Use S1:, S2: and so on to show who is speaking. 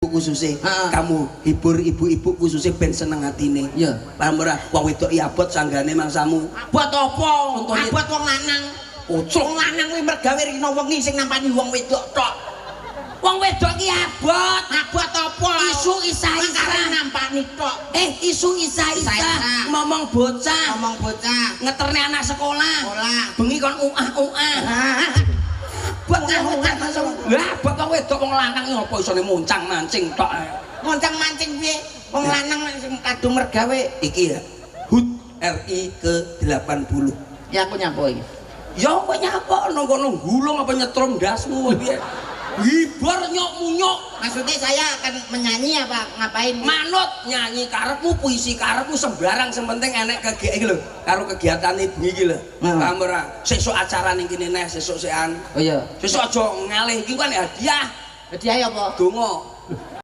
S1: khususnya.
S2: Heeh.
S1: Kamu hibur ibu-ibu khususnya ben seneng atine.
S2: Iya.
S1: Paham ora? Wong wedok iki abot sanggane mangsamu.
S2: Abot apa?
S1: Contohnya-
S2: Abot wong lanang.
S1: Ucuk.
S2: Wong lanang kuwi mergawe rina wengi sing nampani wong wedok tok.
S1: Wong wedok ki abot.
S2: Abot apa?
S1: Isu isa-isa.
S2: Makare nampani tok.
S1: Isu isa-isa.
S2: Isa-isa.
S1: Ngomong bocah,
S2: Ngomong bocah.
S1: ngeterne anak sekolah.
S2: Sekolah.
S1: Bengi kon uah-uah.
S2: Ah,
S1: Abot uah Lah abot wong wedok wong lanang iki apa isone muncang mancing tok.
S2: Moncang mancing piye? Wong lanang sing kadung mergawe.
S1: Iki ya HUT RI ke 80.
S2: Ya aku nyapa iki.
S1: Ya apa nyapa nang kono gulung apa nyetrum ndasmu apa piye? Hibur nyok munyok.
S2: Maksudnya saya akan menyanyi apa ngapain?
S1: Manut nyanyi karepmu, puisi karepmu sembarang sing penting enek kegiatan iki lho, karo kegiatane bengi iki lho. Paham ora? Sesuk acara ning kene neh, sesuk sekan.
S2: Oh iya.
S1: Sesuk aja ngalih iki kan hadiah
S2: Hadiah apa?
S1: donga.